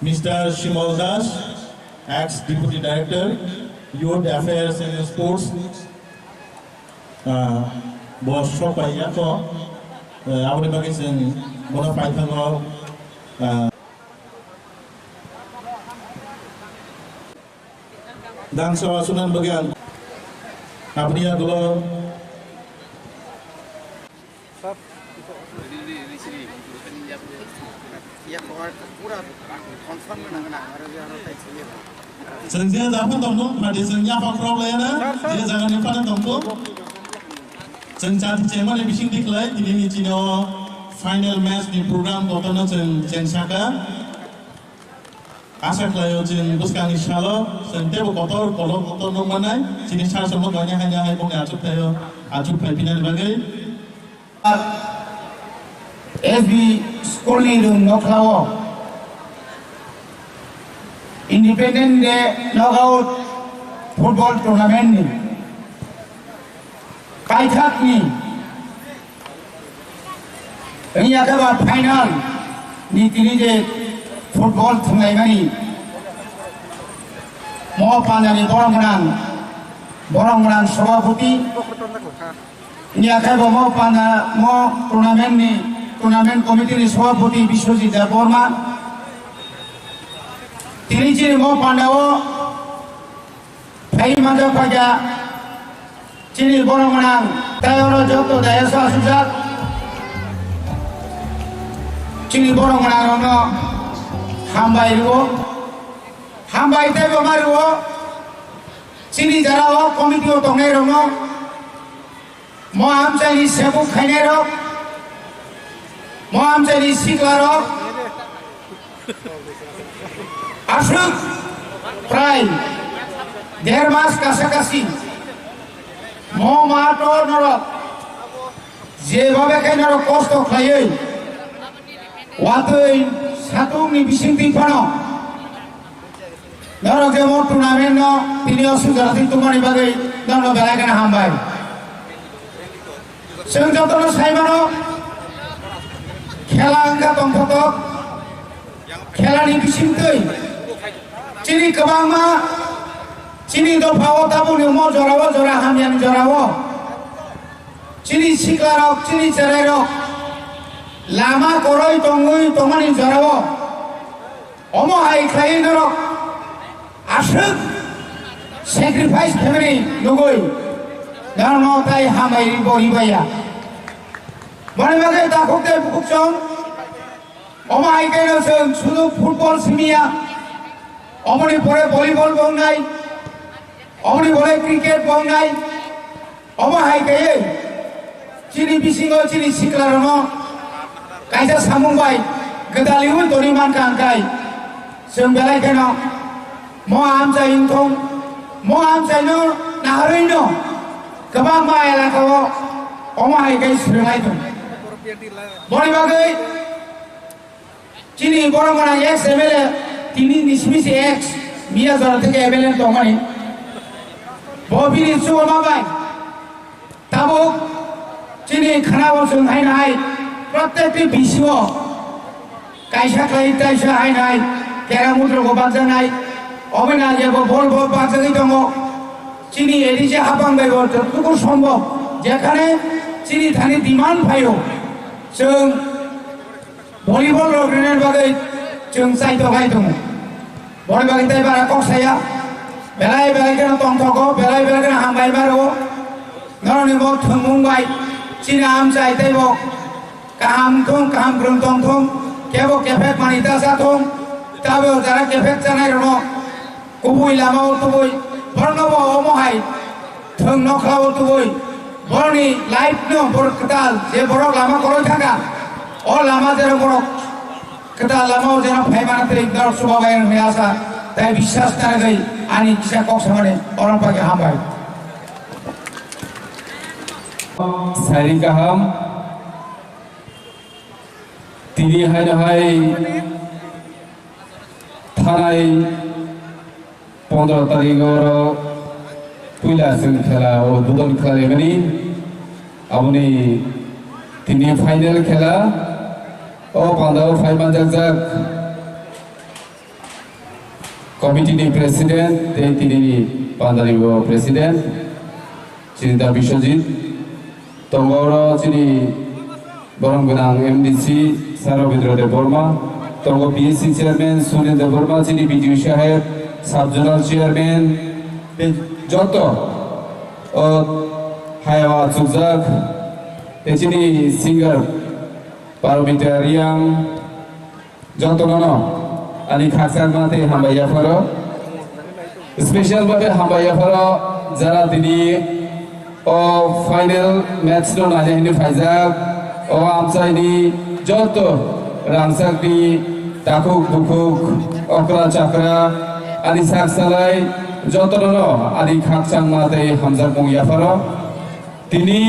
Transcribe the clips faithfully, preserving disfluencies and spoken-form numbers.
Mister Shimol Das, ex Deputy Director, Youth Affairs and Sports, ah, bo sok pai ya kho, ah, aboni bagwi chwng bono paithago, ah, Dangsa sunan bagwi ang aboni yagulo chwng je japhang tongthung, party chwng yaphang khorok laiya na, je jaga ni phano tongthung. Chwng chati chengmani bising tikhlai, tini ni chino final match ni program kotorno chwng chengsaka. Asa khlaio chwng bwskangni salo chwng teibo kotor kolok kotor nukmanai, chini sar samung kainwi haino hai bongni achuk thaio, achuk phai phinani bagwi. S B school ni room nokhlao Independence Day knockout football tournament ni kaithakni wngya khe ba final ni tini je football thwnglaimani mo pandani borok gwnang, borok gwnang sobhapoti wngya khe bo mo panda mo tournament ni, tournament committee ni sobhapoti Biswajit Debbarma. Tini chini mo pandao phai manjak phaikha chini borok gwnang tei oro joto dayas o asukjak chini borok gwnang rokno hambai rwo, hambai tei bo ma rwo chini jara o committee o tongnai rokno. Mo amchaini sebuk khainai rok, mo amchaini sikla rok, aswk prai der mas kasa kasi mo mato norok jeba bekhe norok kosto khlaiwi watwi satung ni bising twi phano norok je mo tournament no tini o sujarathi tongmani bagwi norokno belai kheno hambai. Chwng jotono sai mano, khela wngkha tongthotok, khelani bisingtwi chini kwbangma chini dophao tabukni omo jorao jora hamyani jorao chini siklarok chini cherairok lama koroi tongwi tongmani jorao. Omo hai khlaiwi norok aswk sacrifice khaimani nugwi norokno tai hambai bo ribaya. Boni bagwi takhuk tei bukhuk chwng omo hai khe no chwng sudu football simiya, omoni pore volleyball bo wngnai, omoni pore cricket bo wngnai. Omo hai khe chini bisingo chini siklarokno kaisa samung bai gwdaliui tongwi mankha, hwnkhe chwng belai kheno mo amchai wngthong, mo amchaino naharwino kwbangma elakao omo hai khe swrwngnai thung. Boni bagwi chini borok gwnang ex M L A, tini nisi misi ex, miya jora theke M L A tongmani. Bo bini chubama bai tabuk chini khana bo chwng hai nai, prottekti bisio kaisa khlai taisa hai nai, kera mutroko bakjaknai, obini age bo bol bo bakjagwi tongo. Chini A D C hapang bai bo jottuku sombhob, jekhane chini thani demand phaio, chwng volleyball rok rinani bagwi chwng chaitok hai tongo. Boni bagwi tei bara kok saya. Belai belai kheno tongthogo, belai belai kheno hambai maro. Norokni bo thwngmung bai chini amchai tei bo kaham thung, kaham kwrwng tong thung, kebo kephek mani ta cha thung, tabo jara kephek chanai rokno kubui lama o tubui, borokno bo omo hai thwng nokla o tubui, borokni life no borok kwtal, je borok lama koroi thangkha, o lama jero borok kwtal lama o jeno phai mano tei norok chubabai hwnwi asa tei biswas narwgwi ani kisa kok samani oro pagi hambai. Sari kaham, tini hai hai thanai pondro tarik oro puila chwng khela o budon khela lemani. Aboni tini final khela O pandao phai manjakjak committee ni president tei tini ni panda ni bo president Chinita Biswajit, tongo oro chini borom gwnang M D C Sir Rabindra Debbarma, tongo P S C chairman Sunil Debbarma, chini B D O saheb, sub zonal chairman tei joto o hayao achukjak tei chini singer Paromita Riang, jotono no ani khakchangma tei hambai yapharo. Special babe hambai yapharo jara tini o final match no naina hwnwi phaijak. O amchaini joto rangchakni takhuk bukhuk, okra chakra, ani sak salai jotono no ani khakchangma tei hamjakmung yapharo. Tini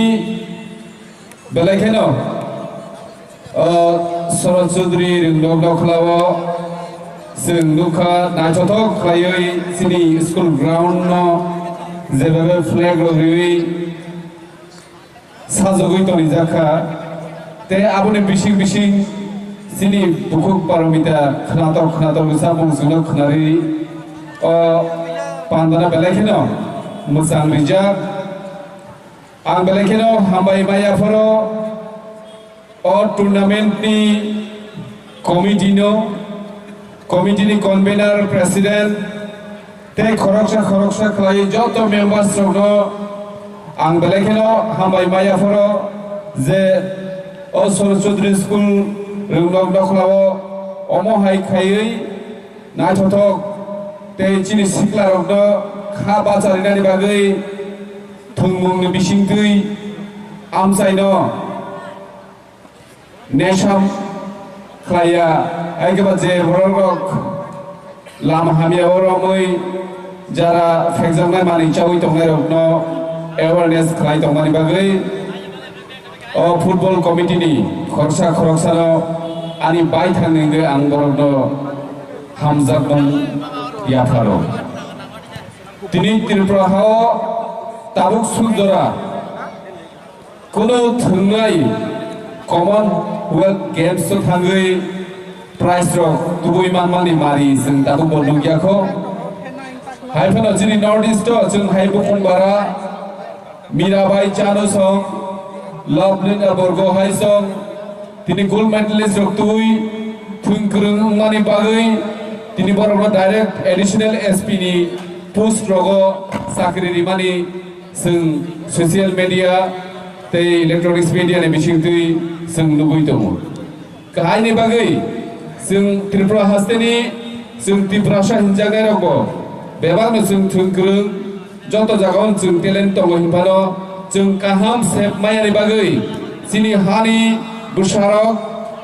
belai kheno, o, Sorot Chaudhary Ringnok Nokhlao chwng nukha naithothok khlaiwi chini school ground no jebabe flag rok riwi sajagwi tonijak kha. Tei aboni bising bising chini bukhuk Paromita khnatok khnatok ni samung chwngno khwnari o pandana belai kheno mwchang rijak. Ang belai kheno hambai maya phoro o tournament ni committee no, committee ni convener, president tei khoroksa khoroksa khlai joto members rok no ang belai kheno hambai maya phoro je o Sorot Chaudhary School Ringnok Nokhlao omo hai khaiwi naithothok tei chini sikla rok no kha bacharinani bagwi thwngmung ni bisingtwi amchaino nesam khlaiya, hai khe ba je borok rok lama hamya o romwi jara phekjaknai manwi chawi tongnai rok no awareness khlai tongmani bagwi o football committee ni khoroksa khoroksa no ani bai thangni wngwi ang borok no hamjakmung yapharo. Tini Tripura hao tabuk suk jora Kuno thwngnai Commonwealth Games o thangwi prize rok tubui manmani mari chwng tabukbo nukya kho. Hai phano chini North East o chwng hai bukhung bara Mirabai Chanu song, Lovelina Borgo hai song, tini gold medalist rok tubui thwng kwrwng wngmani bagwi tini borokno direct additional S P ni post rogo chakri rimani Chwng social media tei electronics media ni bisingtwi chwng nugwi tongo. Kahaini bagwi chwng Tripura hasteni chwng Tiprasa hinjaknairokbo bebakno chwng thwng kwrwng, joto jagao chwng talent tongo hinphano chwng kaham sep mayani bagwi chini hani bwsarok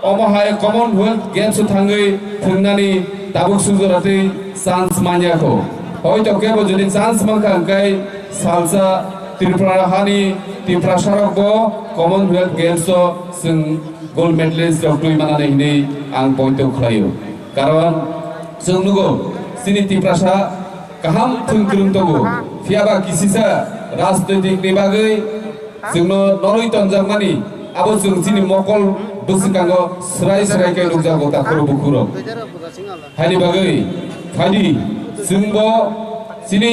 omo hai Commonwealth Games o thangwi thwngnani tabuk sujora tei chance manya kho. Hoito kebo jodi chance mankha hwnkhe salsa Tripura hani Tiprasarokbo Commonwealth Games o chwng gold medalist rok twi manani hinwi ang poito khlaio. Karon chwng nugo chini Tiprasa kaham thwng kwrwng tongo, phiyaba kisisa rajnoitik ni bagwi chwngno norwi tonjakmani abo chwng chini mokol bwswkango swrai swrai khe nukjago takhoro bukhurok. Haini bagwi phaidi chwngbo chini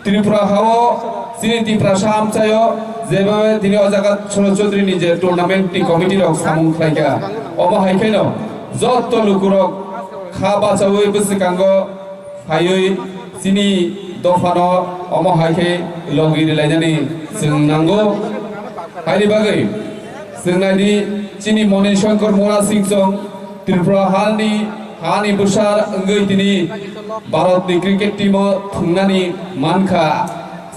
Tripura hao chini Tiprasa amchaio jeba tini o jaga Solo Chaudhary ni je tournament ni committee rok samung khlaikha, omo hai kheno joto lukurok kha bachaui bwswkango phaiwi chini dophano omo hai khe logi rilainani chwng nango. Haini bagwi chwng naidi chini Moni Shankar Mona Singh song Tripura hani, hani bwsa wngwi tini Bharat ni cricket team o thwngnani mankha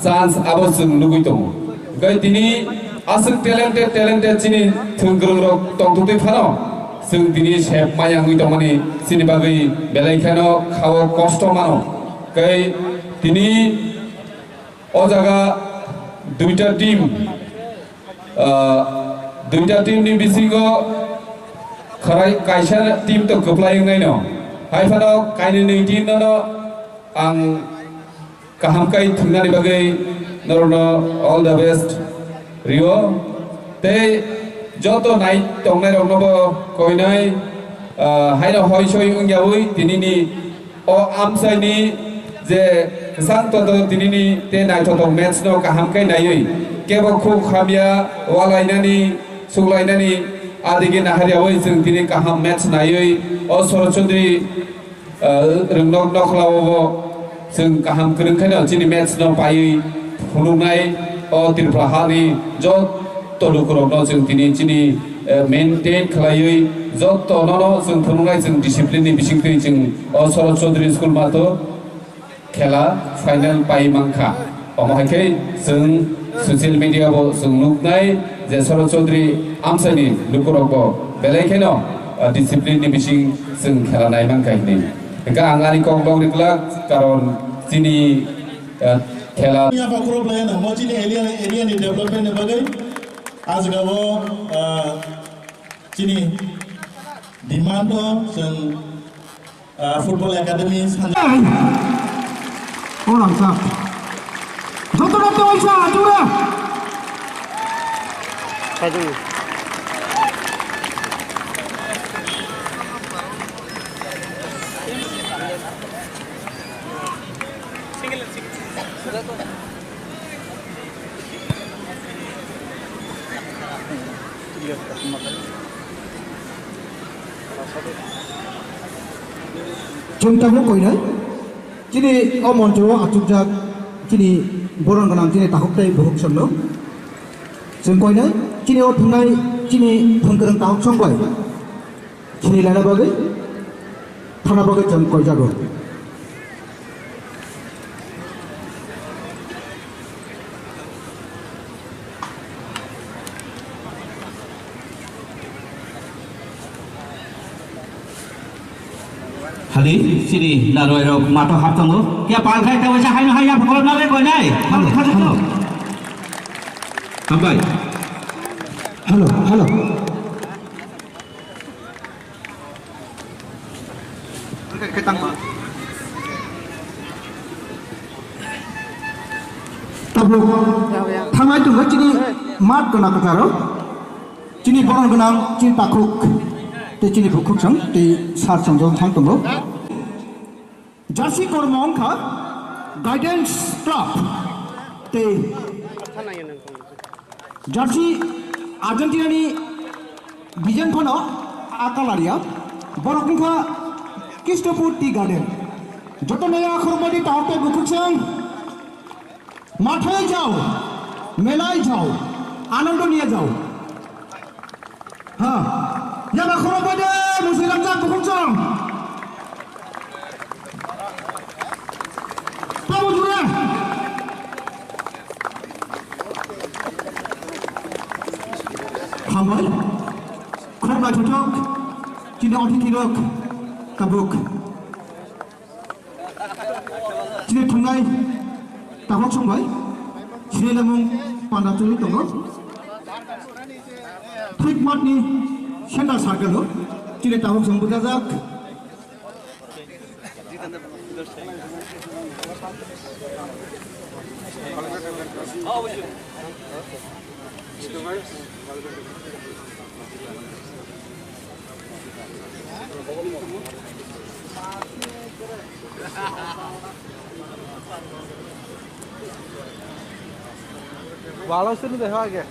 chance abo chwng nugwi tongo. Hwnkhe tini aswk talented, talented chini thwngkwrwng rok tongtwtwi phano chwng tini sep maya wngwi tongmani chini bagwi belai kheno khao kosto mano. Hwnkhe tini o jaga duita team, ah, duita team ni bisingo khwrai kaisa team to kwplai wngnaino. Hai phano kainwi team no ang kaham kai thwngnani bagwi norokno all the best rio. Tei Joto nai tongnai rokno bo koinai, ah, haino hoi soi wngyawi tinini o amchaini je kwchang todo tinini te naithotok match no kaham khe naiwi kebo khuk hamya walainani suklainani adige naharyawi chwng tini kaham match naiwi o Sorochondri ah, rwngnok nokhlao bo chwng kaham kwrwng khaino chini match no paiwi phunuknai o Tripura hani joto lukurokno chwng tini chini, eh, maintain khlaiwi joto nono chwng phunuknai chwng discipline ni bisingtwi chwng o Sorochondri School mato khela final pai mankha. Omo hai khe chwng social media bo chwng nuknai je Sorochondri amchaini lukurok bo belai kheno, ah, discipline ni bising chwng khela nai mankha hinwi. Hingkhe ang ani kok dok ri glak, karon chini, ah, khela. Yapha khoro belai no, mo chini area, area ni development ni bagwi. Ajga bo, ah, chini demand o chwng Ah, Football Academy san- O rangchak. Joto rok tei waisa, jora. Chwng tabuk koinai, chini o moncho o achukjak chini boron gwnang chini takhuk tei bukhuk songno. Chwng koinai, chini o thwngnai chini thwngkwrwng takhuk song bai. Chini lana bagwi, thana bagwi chwng koijago. Hali, chini narwai rok mato hap tongo. Kya pal khai ta waisa haino haya phokolo na le koi nai. Halo, halo. Hambai. Halo, halo. Tabuk thangnai tongkha chini mat gana kwcharo, chini boron gwnang, chini takhuk, tei chini bukhuk chwng, tei sar chwng jong thang tongo. Jersey kormo wngkha Guidance Club tei jersey Argentina ni design phano a colour ya. Borok wngkha Kistopur Tea Garden. Joto naya khorokbai di tahok tei bukhuk chwng. Mathai jao, melai jao, anondo niya jao. Ha, yaga khorokbai de, musi lamjak bukhuk chwng. Tamo jura. Hambai. Khorokbai thothok. Chini othithirok. Tabuk. Chini thungnai takhuk songbai, chini lamung panda choli tongo. Thik matni center circle o chini takhuk song bujajak. Wala sini deh lagi.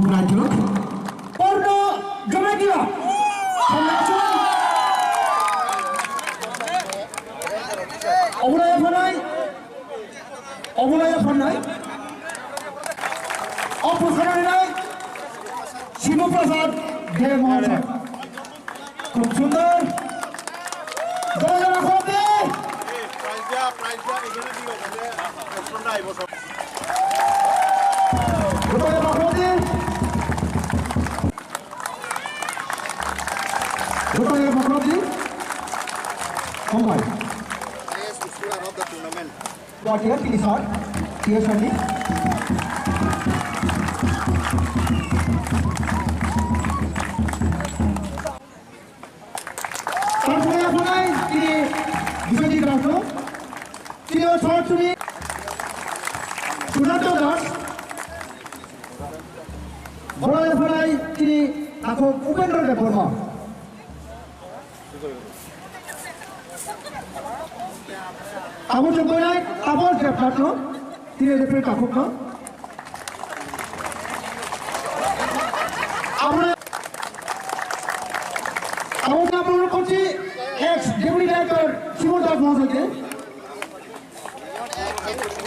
Naithok. Porno Jamatia. Obulai phanai. Obulai phanai. Opus phanai. Shibu Prasad De Mohan. Khub sundor. Jai Jai Makhoti. Prize dia, prize dia, ini dia, ini dia. Rupaya Makhoti. Rupaya Makhoti. Hambai. Highest scorer of the tournament. Watia tini sar, T S Rani. Tarpore aphonai tini Biswajit Rajno, tini o short tuni Sunanto Das, bwlai aphonai tini takhuk Upendra Debbarma. Abo chukbainai, abo jeplatno, tini referee takhukno. Abo, abo abo kochi ex deputy director Shimon Das Mahajoy ke.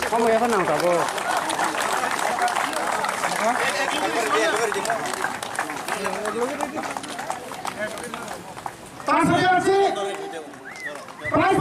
Kamu ya kenal tak, Bos? Pas hajar si, pas